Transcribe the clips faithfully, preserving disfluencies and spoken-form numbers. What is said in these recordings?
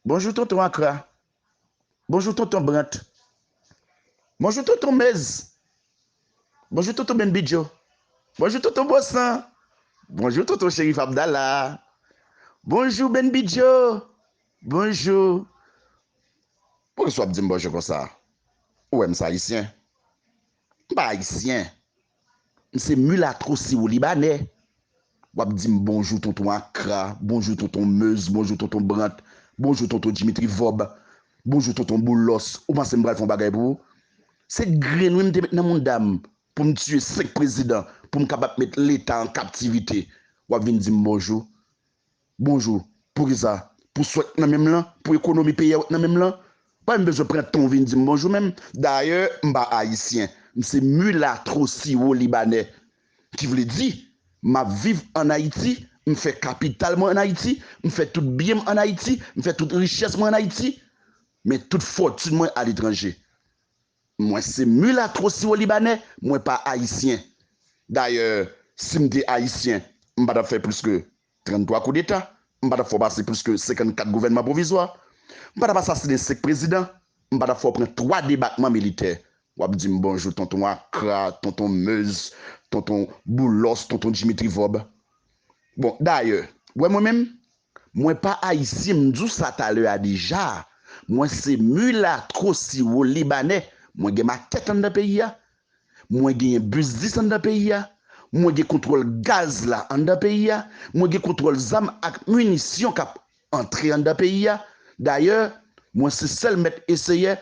Bonjou tonton Akra. Bonjou tonton Brant. Bonjou tonton Mez. Bonjou tonton Benbidjo. Bonjou tonton Bosan. Bonjou tonton Cherif Abdallah. Bonjou Benbidjo. Bonjou. Poukisa w ap di m bonjou konsa? Ou wè m se ayisyen? M pa ayisyen. M se milatwo siwo libanè. W ap di m bonjou tonton Akra, bonjou tonton Mez, bonjou tonton Brant, bonjou tonton Dimitri Vòb, bonjou tonton Boulos. Ou panse m pral fè yon bagay pou ou? Se grenn wi m te met nan mouda m pou m tiye senk prezidan, pou m kapab met leta an kaptivite. W ap vin di m bonjou. Bonjou. Poukisa? Pou swèt nan men m lan? Pou ekonomi peyi a wèt nan men m lan? Pa menm bezwen pran tan w vin di m bonjou menm. Dayè, m pa ayisyen. M se milatwo siwo libanè. Ki vle di, m ap viv ann Ayiti, m fè kapital mwen ann Ayiti, m fè tout byen m ann Ayiti, m fè tout richès mwen ann Ayiti, men tout fòtin mwen aletranje. Mwen se milatwo siwo libanè, mwen pa ayisyen. Dayè, si m te ayisyen, m pa t ap fè plis ke tranntwa koudeta, m pa t ap fè w pase plis ke senkannkat gouvènman pwovizwa, m pa t ap asasinen senk prezidan, m pa t ap fè w pran twa debakman militè. W ap di m bonjou, tonton Akra, tonton Mez, tonton Boulos, tonton Dimitri Vòb. Bon, dayè, w wè mwen menm, mwen pa ayisyen, m di w sa talè a deja. Mwen se milatwo siwo libanè. Mwen gen makèt anndan peyi a. Mwen genyen biznis anndan peyi a. Mwen gen kontwòl gaz la anndan peyi a. Mwen gen kontwòl zam ak minisyon k ap antre anndan peyi a. Dayè, mwen se sèl mèt eseyè,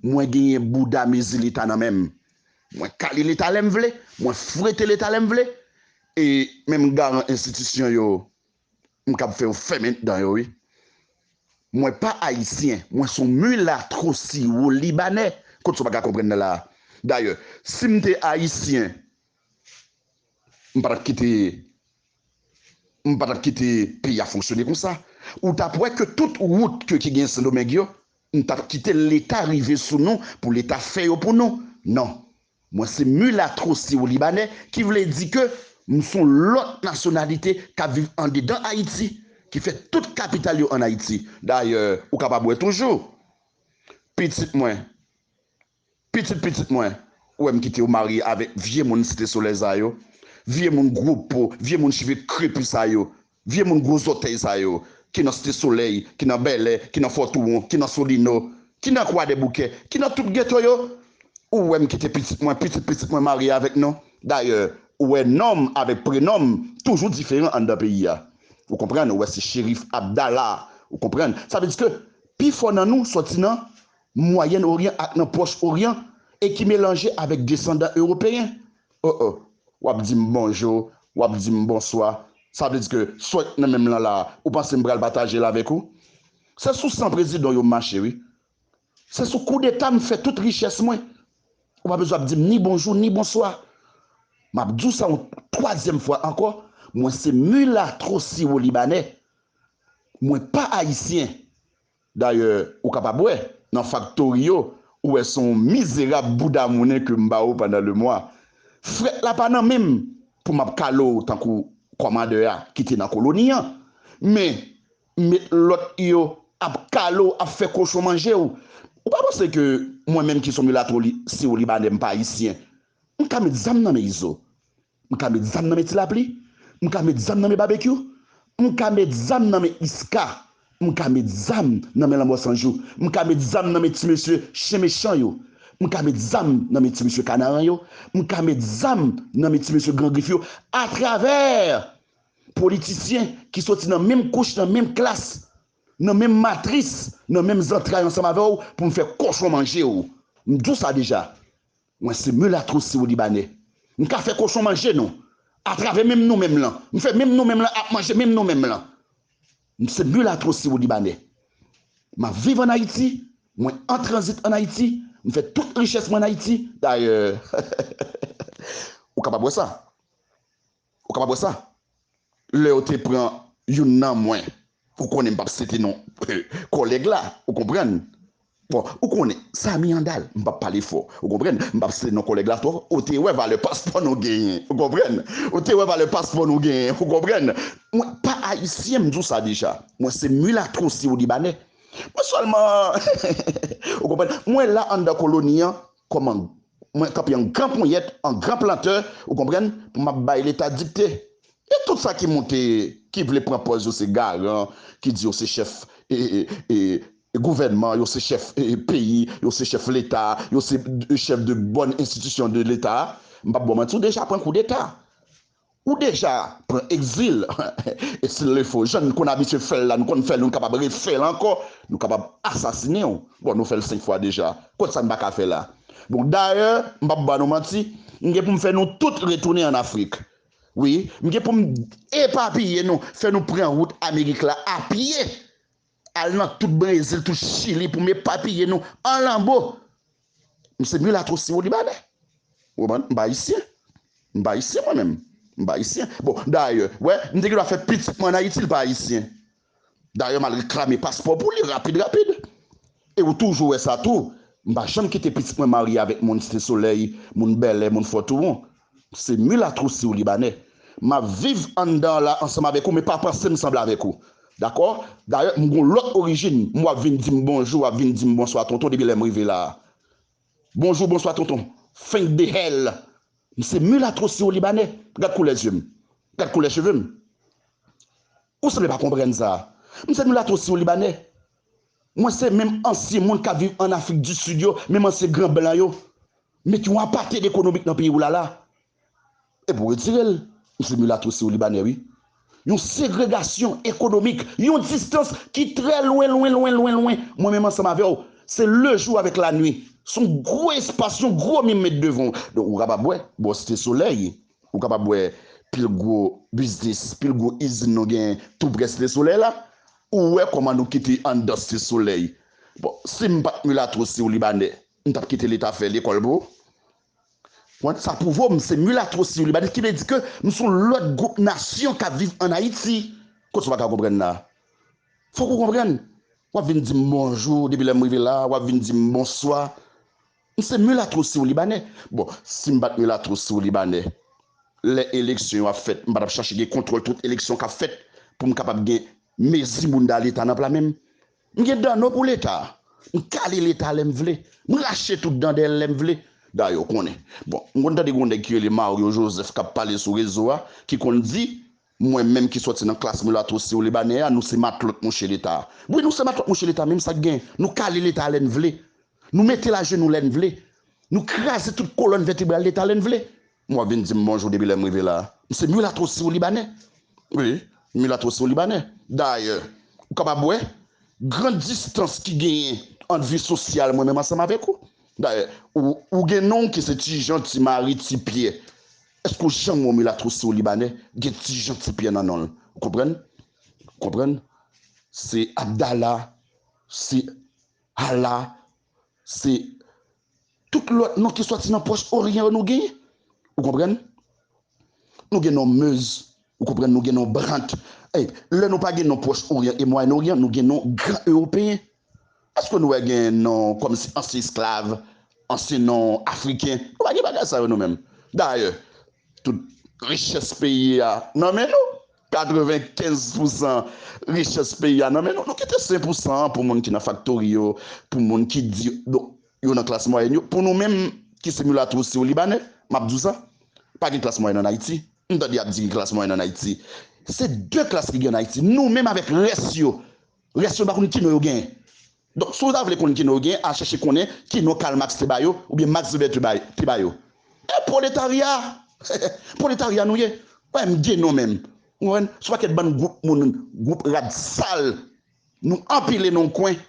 mwen genyen bouda mezi leta nan men m. Mwen kale leta lè m vle, mwen fwete leta lè m vle, e menm garan enstitisyon yo, m kab fè yo fèmen dan yo, wi. Mwen pa ayisyen, mwen se yon milatwo siwo libanè. Kot sa w pa ka konprann nan la a? Dayè, si m te ayisyen, m pa t ap kite, m pa t ap kite peyi a fonksyone konsa. Ou t ap wè ke tout wout ke ki gen Sendomeng yo, m t ap kite leta rive sou nou pou leta fè yo pou nou. Non. Mwen se milatwo siwo libanè, ki vle di ke m se yon lòt nasyonalite k ap viv andedan Ayiti, ki fè tout kapital yo ann Ayiti. Dayè, ou kapab wè toujou, pitit mwen, pitit pitit mwen, ou wè m kite yo marye avèk vye moun Site Solèy sa yo, vye moun gwo po, vye moun cheve krepi sa yo, vye moun gwo zòtèy sa yo, ki nan Site Solèy, ki nan Bèlè, ki nan Fò Touwon, ki nan Solino, ki nan Kwadèboukè, ki nan tout geto yo. Ou wè m kite pitit mwen, pitit pitit mwen marye avèk nou. Dayè, ou wè non m avèk prenon m toujou diferan anndan peyi a. Ou konprann? Ou wè se Cherif Abdallah. Ou konprann? Sa vle di ke pifò nan nou sòti nan Mwayèn Oryan ak nan Pwòch Oryan e ki melanje avèk desandan ewopeyen. O, o, w ap di m bonjou, w ap di m bonswa. Sa vle di ke sa w nan men m lan la a, ou panse m pral pataje l avèk ou? Se sou san prezidan yo m mache, wi. Se sou koudeta m fè tout richès mwen. Ou pa bezwen ap di m ni bonjou, ni bonswa. M ap di w sa yon twazyèm fwa ankò, mwen se milatwo siwo libanè. Mwen pa ayisyen. Dayè, ou kapab wè, nan faktori yo, ou wè se yon mizerab bouda mounen ke m ba ou pandan le mwa. Frèt la pa nan men m pou m ap kale w tankou kòmandè a ki te nan koloni an. Men, met lòt yo ap kale w, ap fè kochon manje w. Ou pa panse ke mwen menm ki se yon milatwo li, siwo libanè, m pa ayisyen? M ka met zam nan men Izo. M ka met zam nan men Ti Lapli. M ka met zam nan men Babekyou. M ka met zam nan men Iska. M ka met zam nan men Lanmò San Jou. M ka met zam nan men ti mesye chen mechan yo. M ka met zam nan men ti mesye kanaran yo. M ka met zam nan men ti mesye gran grif yo. Atravè politisyen ki soti nan menm kouch, nan menm klas, nan menm matris, nan menm zantray ansanm avè w pou m fè kochon manje w. M di w sa deja. Mwen se milatwo siwo libanè. M ka fè kochon manje nou. Atravè menm nou menm lan. M fè menm nou menm lan ap manje menm nou menm lan. M se milatwo siwo libanè. M ap viv ann Ayiti. Mwen an tranzit ann Ayiti. M fè tout richès mwen ann Ayiti. Dayè, ou kapab wè sa. Ou kapab wè sa. Lè yo te pran youn nan mwen, ou konnen m p ap site non kòlèg la, ou konprann? Bon, ou konnen, Samy Handal, m p ap pale fò, ou konprann? M p ap site non kòlèg la twò fò. Ou te wè valè paspò nou genyen, ou konprann? Ou te wè valè paspò nou genyen, ou konprann? Mwen pa ayisyen, m di w sa deja. Mwen se milatwo siwo libanè. Mwen sèlman, ou konprann? Mwen la anndan koloni an, kòman mwen kanpe an gran ponyèt, an gran plantè, ou konprann? Pou m ap bay Leta dikte. E tout sa ki monte, ki vle pran pòz yo se garan, ki di yo se chèf e, e, e, e gouvènman, yo se chèf e, e, peyi, yo se chèf Leta, yo se chèf de bòn enstitisyon de Leta, m p ap ba w manti, ou deja pran koudeta. Ou deja pran egzil. E s'il le faut, jan n konn abitye fè l la, nou konn fè l, nou kapab refè l ankò, nou kapab asasinen w. Bon, nou fè l senk fwa deja. Kot sa n pa ka fè la? Bon, dayè, m p ap ba nou manti, m gen pou m fè nou tout retounen ann Afrik. Wi, m gen pou m epapiye nou, fè nou pran wout Amerik la apye. Al nan tout Brezil, tout Chili pou m epapiye nou an lanbo. M se milatwo siwo libanè. Ou konprann? M pa ayisyen. M pa ayisyen mwen menm. M pa ayisyen. Bon, dayè, wè, m te gen dwa fè pitit mwen ann Ayiti, li pa ayisyen. Dayè, m al reklame paspò pou li rapid, rapid. E ou toujou wè sa tou. M pa janm kite pitit mwen marye avèk moun Site Solèy, moun Bèlè, moun Fò Touwon. Se milatwo siwo libanè. M ap viv anndan an la ansanm avèk ou, men pa panse m sanble avèk ou. Dakò? Dayè, m gon lòt orijin. M w ap vin di m bonjou, w ap vin di m bonswa tonton depi lè m rive la a. Bonjou, bonswa tonton. Fenk de hèl. M se milatwo siwo libanè. Gad koulè zye m. Gad koulè cheve m. Ou sanble pa konprann sa. M se milatwo siwo libanè. Mwen se menm ansyen moun k ap viv ann Afrik di Sid yo, menm ansyen gran blan yo. Met yon apartheid ekonomik nan peyi w la la. Epi w retire l. M se milatwo siwo libanè, wi. Yon segregasyon ekonomik, yon distans ki trè lwen, lwen, lwen, lwen, lwen. Mwen menm ansanm avè w, se le jou avèk la nwi. Se yon gwo espas, yon gwo mi m met devan w. Donk, ou kapab wè, bò Site Solèy, ou kapab wè pil gwo biznis, pil gwo izin nou gen tou prè Site Solèy la. Ou wè kòman nou kite anndan Site Solèy. Bon, si m pa t milatwo siwo libanè, m t ap kite Leta fè lekòl pou ou. Konprann? Sa pwouve w m se milatwo siwo libanè, ki vle di ke m se yon lòt gwoup nasyon k ap viv ann Ayiti. Kot sa w pa ka konprann la? Fòk ou konprann. W ap vin di m bonjou, depi lè m rive la, w ap vin di m bonswa. M se milatwo siwo libanè. Bon, si m pa t milatwo siwo libanè, lè eleksyon yo ap fèt, m pa t ap chache gen kontwòl tout eleksyon k ap fèt pou m kapab gen mezi bounda Leta nan pla men m. M gen danno pou Leta. M kale Leta lè m vle. M rache tout dan dèyè l lè m vle. Dayè, w konnen. Bon, m konn tande gen yon nèg ki rele Mario Joseph k ap pale sou rezo a, ki konn di, mwen menm ki sòti nan klas milatwo siwo libanè a, nou se matlòt mouche Leta. Wi, nou se matlòt mouche Leta, men sa k gen. Nou kale Leta lè n vle. Nou mete l ajenou lè n vle. Nou kraze tout kolòn vètebral Leta lè n vle. M w ap vin di m bonjou depi lè m rive la. M se milatwo siwo libanè. Wi, milatwo siwo libanè. Dayè, ou kapab wè gran distans ki genyen ant vi sosyal mwen menm ansanm avèk ou. Dayè, ou, ou gen non w ki se Ti Jan, Ti Mari, Ti Pyè. Èske w janm wè yon milatwo siwo libanè gen Ti Jan, Ti Pyè nan non l? Ou konprann? Ou konprann? Se Abdala, se Hala, se tout lòt non ki sòti nan pwòch Oryan yo nou genyen. Ou konprann? Nou gen non Meuse, ou konprann, nou gen non Brant. Ey, lè nou pa gen non pwòch Oryan e Mwayen Oryan, nou gen non gran ewopeyen. Èske nou wè gen non kòmsi ansyen esklav, ansyen non afriken? Nou pa gen bagay sa yo nou menm. Dayè, tout richès peyi a nan men nou. Katrevenkenz pousan richès peyi a nan men nou. Nou kite senk pousan an pou moun ki nan faktori yo, pou moun ki di, donk, yo nan klas mwayèn yo. Pou nou menm ki se milatwo siwo libanè, m ap di w sa, pa gen klas mwayèn ann Ayiti. M tande y ap di gen klas mwayèn ann Ayiti. Se de klas ki gen ann Ayiti. Nou menm avèk rès yo. Rès yo pa konn ki non yo genyen. Donk, si w ta vle konn ki non yo genyen, al chèche konnen ki non Karl Marx te ba yo, oubyen Max Weber te ba, te ba yo. E pwoletarya! Pwoletarya nou ye. Wè, m gen non menm. Ou konprann? Se yon pakèt bann gwoup moun, gwoup rad sal. Nou anpile nan yon kwen.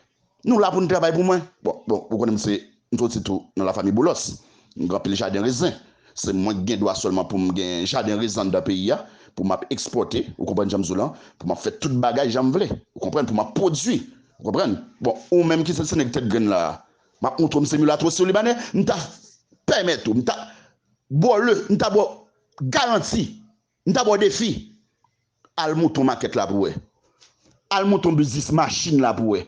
Nou la pou n travay pou mwen. Bon, bon, ou konnen m se, m soti tou nan lafanmi Boulos. M gen anpil jaden rezen. Se mwen ki gen dwa sèlman pou m gen jaden rezen anndan peyi a, pou m ap ekspòte, ou konprann jan m di w lan, pou m ap fè tout bagay jan m vle, ou konprann, pou m ap pwodui, ou konprann. Bon, ou menm ki se, se nèg tèt grenn la a, m ap montre w m se milatwo siwo libanè, m ta pèmèt ou, m ta ba w le, m ta ba w garanti, m ta ba w defi. Al monte yon makèt la pou w wè. Al monte yon biznis machin la pou w wè.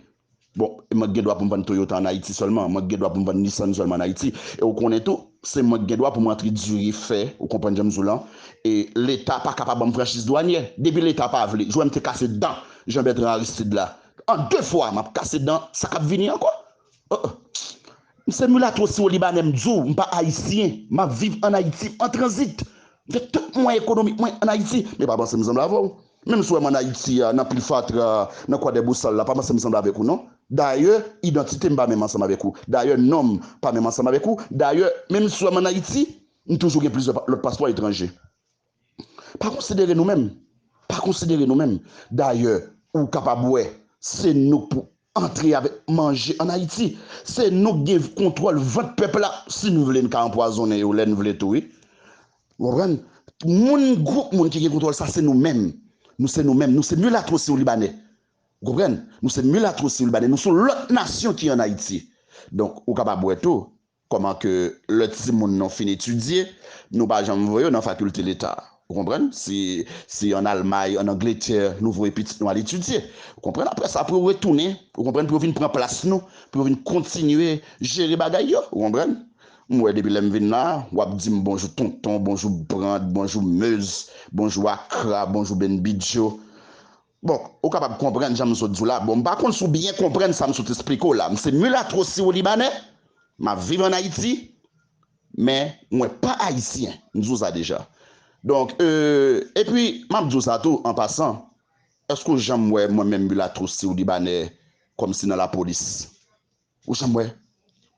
Bon, mwen gen dwa pou m vann Toyota ann Ayiti sèlman. Mwen gen dwa pou m vann Nissan sèlman ann Ayiti. E ou konnen tou, se mwen gen dwa pou m rantre diri, fè, ou konprann jan m di w lan. E Leta pa ka pa ban m franchiz dwanyè. Depi Leta pa vle, jwè m te kase dan Jean Bertrand Aristide la. An de fwa, m ap kase dan sa k ap vini ankò. Oh, oh. M se milatwo siwo libanè, m di w, m pa ayisyen. M ap viv ann Ayiti, an tranzit. M fè tout mwayen ekonomik mwen ann Ayiti. Men pa panse m sanble avè w. Menm si w wè m ann Ayiti a, nan pil fatra, nan Kwadèbousal la, pa panse m sanble avèk ou non. Dayè, idantite m pa menm ansanm avèk ou. Dayè, non m pa menm ansanm avèk ou. Dayè, menm si w wè m ann Ayiti, m toujou gen plizyè pa- lòt paspò etranje. Pa konsidere nou menm. Pa konsidere nou menm. Dayè, ou kapab wè, se nou k pou antre avèk manje ann Ayiti. Se nou k gen kontwòl vant pèp la. Si n vle, n ka anpwazonnen yo lè n vle tou, wi. Ou konprann? Moun, gwoup moun ki gen kontwòl sa, se nou menm. Nou se nou menm. Nou se milatwo siwo libanè. Ou konprann? Nou se milatwo siwo libanè. Nou se yon lòt nasyon ki ann Ayiti. Donk, ou kapab wè tou, kòman ke lè timoun nou fin etidye, nou pa janm voye yo nan fakilte leta. Ou konprann? Si, si ann Almay, ann Angletè, nou voye pitit nou al etidye. Ou konprann? Apre sa, pou yo retounen, ou konprann? Pou yo vin pran plas nou, pou yo vin kontinye jere bagay yo. Ou konprann? M wè depi lè m vin la, w ap di m bonjou tonton, bonjou brand, bonjou mez, bonjou akra, bonjou benbidjo. Bon, ou kapab konprann jan m sot di w la. Bon, m pa konn si w byen konprann sa m sot esplike w la. M se milatwo siwo libanè. M ap viv ann Ayiti, men mwen pa ayisyen. M di w sa deja. Donk, euh, epi, m ap di w sa tou, an pasan, èske w janm wè mwen menm milatwo siwo libanè kòmsi nan lapolis? Ou janm wè?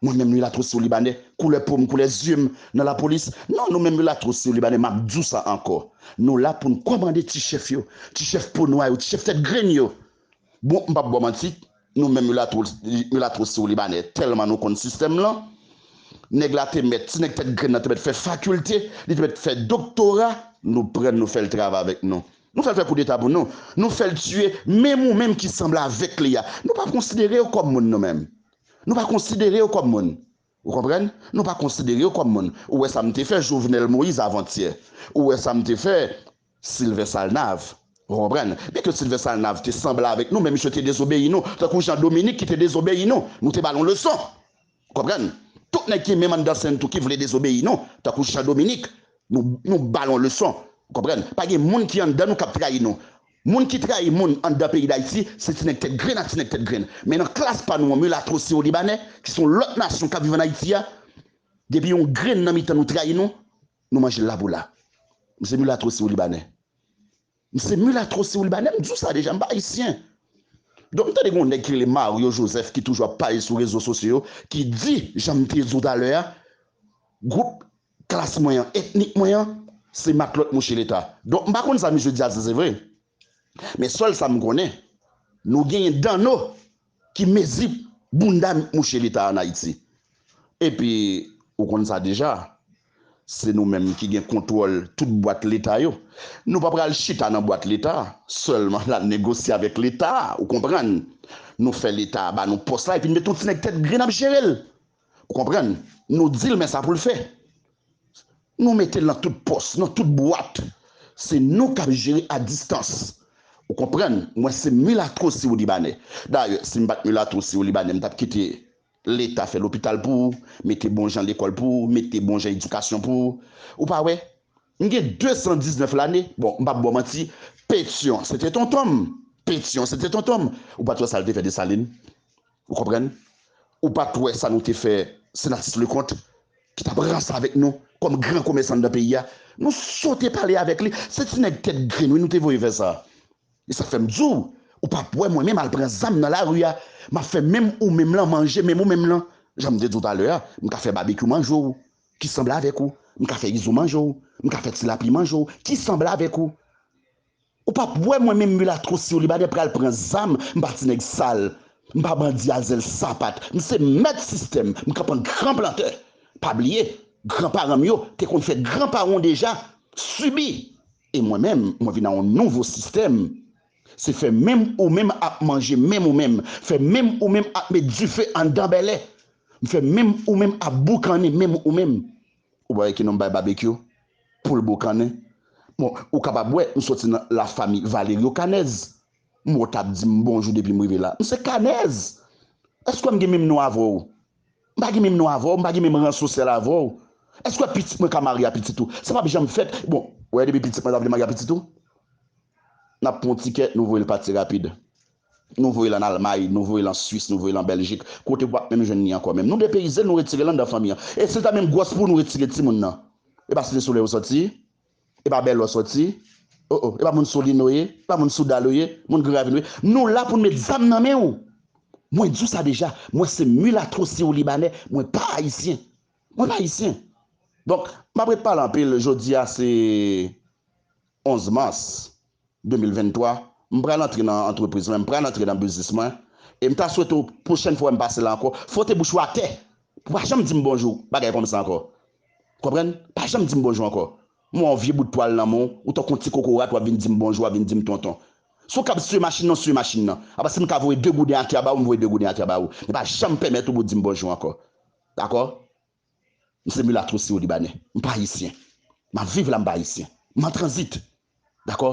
Mwen menm milatwo siwo libanè, koulè po m, koulè zye m nan lapolis. Non, nou menm milatwo siwo libanè, m ap di w sa ankò. Nou la pou n kòmande ti chèf yo, ti chèf po nwa yo, ti chèf tèt grenn yo. Bon, m p ap ba w manti, nou menm milatwo, milatwo siwo libanè, tèlman nou konn sistèm lan, nèg la te mèt, ti nèg tèt grenn nan te mèt fè fakilte, li te mèt fè doktora, nou pran l, nou fè l travay avèk nou. Nou fè l fè koudeta pou nou. Nou fè l tiye menm ou menm ki sanble avèk li a. Nou pa konsidere yo kòm moun nou menm. Nou pa konsidere yo kòm moun. Ou konprann? Nou pa konsidere yo kòm moun. Ou wè sa m te fè Jovenel Moïse avantyè. Ou wè sa m te fè Sylvain Salnav. Ou konprann? Byenke Sylvain Salnav te sanble avèk nou, men misye te dezobeyi nou. Tankou Jean Dominique ki te dezobeyi nou. Nou te ba l yon leson. Ou konprann? Tout nèg ki menm anndan sèn tou ki vle dezobeyi nou, tankou Jean Dominique, nou, nou ba l yon leson. Ou konprann? Pa gen moun ki anndan nou k ap trayi nou. Moun ki trayi moun anndan peyi Dayiti, se ti nèg tèt grenn ak ti nèg tèt grenn. Men nan klas pa nou an, milatwo siwo libanè, ki se yon lòt nasyon k ap viv ann Ayiti a, depi yon grenn nan mitan nou trayi nou, nou manje l la pou la. M se milatwo siwo libanè. M se milatwo siwo libanè, m di w sa deja, m pa ayisyen. Donk, m tande gen yon nèg ki rele Mario Joseph ki toujou ap pale sou rezo sosyo yo, ki di, jan m te di w talè a, gwoup klas mwen an, etnik mwen an, se matlòt mouche leta. Donk, m pa konn sa misye di a, si se vre. Men sèl sa m konnen, nou genyen danno ki mezi bounda mouche leta ann Ayiti. Epi, ou konn sa deja, se nou menm ki gen kontwòl tout bwat leta yo. Nou pa pral chita nan bwat leta, sèlman la negosye avèk leta, ou konprann? Nou fè leta ba nou pòs la, epi n met yon ti nèg tèt grenn ap jere l. Ou konprann? Nou di l men sa pou l fè. Nou mete l nan tout pòs, nan tout bwat. Se nou k ap jere a distans. Ou konprann? Mwen se milatwo siwo libanè. Dayè, si m pa t milatwo siwo libanè, m t ap kite leta fè lopital pou ou, mete bon jan lekòl pou ou, mete bon jan edikasyon pou ou. Ou pa wè? M gen de san diznèf lane. Bon, m p ap ba w manti, Petyon, se te tonton m. Petyon, se te tonton m. Ou pa t wè sa l te fè Desalin? Ou konprann? Ou pa t wè sa nou te fè Senatus Leconte, ki t ap ranse avèk nou kòm gran komèsan anndan peyi a? Nou sote pale avèk li. Se ti nèg tèt grenn, wi, nou te voye fè sa. E sa k fè m di w, ou p ap wè mwen menm al pran zam nan lari a. M ap fè menm ou menm lan manje, menm ou menm lan. Jan m te di w talè a, m ka fè babekyou manje w, ki sanble avèk ou. M ka fè izo manje w. M ka fè tilapi manje w, ki sanble avèk ou. Ou p ap wè mwen menm milatwo siwo libanè pral pran zam, m pa ti nèg sal, m pa bandi a zèl sapat, m se mèt sistèm, m kanpe an gran plantè. Pa bliye, granparan m yo te konn fè granparan w deja sibi. E mwen menm, mwen vin a yon nouvo sistèm. Se fè menm ou menm ap manje menm ou menm, fè menm ou menm ap met dife anndan bèlè. M fè menm ou menm ap boukannen menm ou menm. Ou pa wè ki non m bay babekyou? Poul boukannen. Bon, ou kapab wè, m soti nan lafanmi Valerio Canez. M wè w t ap di m bonjou depi m rive la. M se Canez. Èske m gen menm non avè w? M pa gen menm non avè w, m pa gen menm ran sosyal avè w. Èske pitit mwen ka marye a pitit ou? Sa p ap janm fèt. Bon, ou wè depi pitit mwen ta vle marye a pitit ou, n ap pran yon tikè, nou voye l pati rapid. Nou voye l ann Almay, nou voye l an Swis, nou voye l an Bèljik, kote w p ap menm jwenn li ankò menm. Nou depeyize l, nou retire l anndan fanmi an. E si l ta menm gwòs pou w, nou retire timoun nan. E pa Site Solèy ou sòti? E pa Bèlè w sòti? Oh, oh, e pa moun Solino w ye? E pa moun Soudal ou ye? Moun Gran Ravin ou ye? Nou la pou n met zam nan men w. Mwen di w sa deja, mwen se milatwo siwo libanè, mwen pa ayisyen. Mwen pa ayisyen. Donk, m ap ret pale anpil, jodi a se onz mas de mil venntwa, m pral antre nan antrepriz mwen, m pral antre nan biznis mwen, e m ta swete w pwochèn fwa w wè m pase la ankò, fwote bouch ou atè, pou pa janm di m bonjou, bagay kòmsa ankò. Konprann? Pa janm di m bonjou ankò. M wè yon vye bout twal nan men w, ou tankou yon ti kokorat, w ap vin di m bonjou, w ap vin di m tonton. Si w kab siye machin nan, siye machin nan. Apa si m ka voye de gouden atè ba ou, m voye de gouden atè ba ou. Men pa janm pèmèt ou pou di m bonjou ankò. Dakò? M se milatwo siwo libanè. M pa ayisyen. M ap viv la, m pa ayisyen. M an tranzit. Dakò?